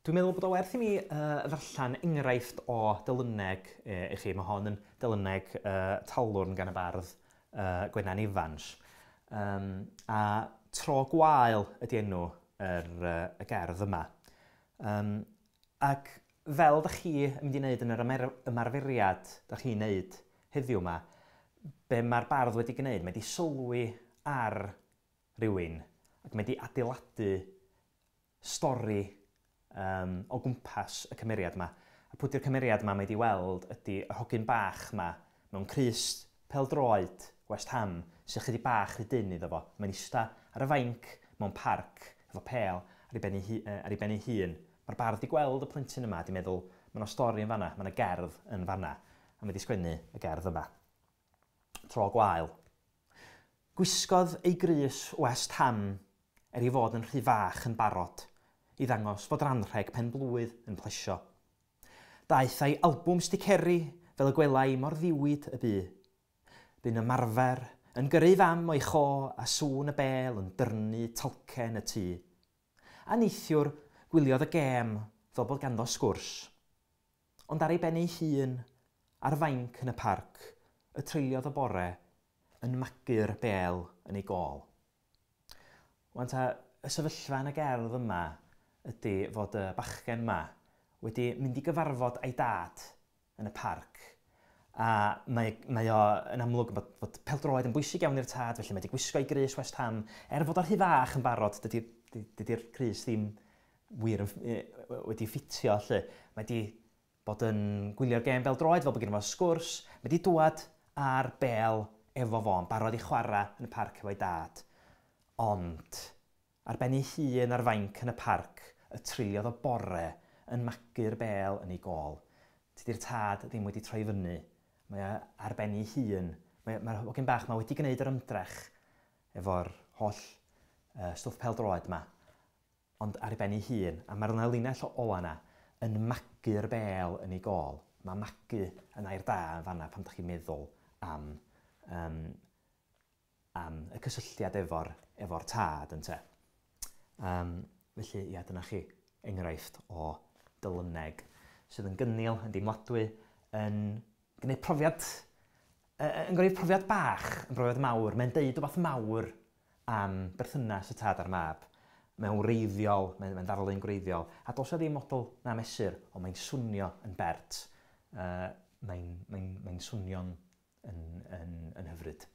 Dwi'n meddwl bod o werth i mi ddarllen enghraifft o delyneg i chi. Mae hon yn delyneg talwrn gan y bardd Gwenan Evans. A Tro Gwael ydy enw yr, y gerdd yma. Ac fel da chi yn mynd i wneud yn yr ymarferiad da chi'n wneud heddiw yma, be mae'r bardd wedi gwneud, mae wedi sylwi ar rywun ac mae wedi adeiladu stori o gwmpas y cymeriad 'ma. A pwy 'di'r cymeriad 'ma mae 'di weld ydi yr hogyn bach 'ma mewn crys pêl-droed West Ham sy chydig bach rhy dynn iddo fo. Mae'n ista ar y fainc mewn parc efo pêl ar ei ben ei hu- ar ei ben ei hun. Mae'r bardd 'di gweld y plentyn yma a 'di meddwl, ma' 'na stori yn fan'na, ma' 'na gerdd yn fan'na. A mae 'di sgwennu y gerdd yma. Tro gwael. Gwisgodd ei grys West Ham er ei fod yn rhy fach yn barod i ddangos fod yr anrheg pen-blwydd yn plesio. Daeth â'i albwm sticeri fel y gwelai mor ddiwyd y bu. Bu'n ymarfer, yn gyrru ei fam o'i cho a sŵn y bêl yn dyrnu talcen y tŷ. A neithiwr, gwyliodd y gêm fel bod ganddo sgwrs. Ond ar ei ben ei hun, ar fainc yn y parc, y treuliodd y bore yn magu'r bêl yn ei gôl. Wan ta, y sefyllfa yn y gerdd yma ydy fod y bachgen 'ma wedi mynd i gyfarfod â'i dad yn y parc, a mae, mae o yn amlwg bod, fod pêl-droed yn bwysig iawn i'r tad, felly mae wedi gwisgo ei grys West Ham, er fod o'n rhy fach yn barod, dydy'r dydy, dydy crys ddim wir yn, wedi ffitio, 'lly. Mae wedi bod yn gwylio'r gêm bêl-droed fel bod gynno fo sgwrs, mae 'di dŵad â'r bêl efo fo, yn barod i chwarae yn y parc efo'i dad. Ond, ar ben ei hun ar fainc yn y parc y treuliodd o bore yn magu'r bêl yn ei gôl. Tydi'r tad ddim wedi troi fyny. Mae o ar ben ei hun. Mae, mae'r hogyn bach 'ma wedi gwneud yr ymdrech efo'r holl stwff pêl-droed 'ma. Ond ar ei ben ei hun, a mae'r 'na linell ola 'na, yn magu'r bêl yn ei gôl. Mae magu yn air da yn fan'na pan dach chi'n meddwl am yym am y cysylltiad efo'r efo'r tad ynte. Yym felly ia dyna chi enghraifft o dylyneg sydd yn gynnil, yn deimladwy, yn gwneud profiad yn gwneud profiad bach yn brofiad mawr. Mae'n deud rhywbeth mawr am berthynas y tad a'r mab. Mae'n wreiddiol, mae'n mae ddarlun gwreiddiol, a does 'na ddim model na mesur, ond mae'n swnio yn bert. Mae'n mae, mae swnio'n yn, yn, yn hyfryd.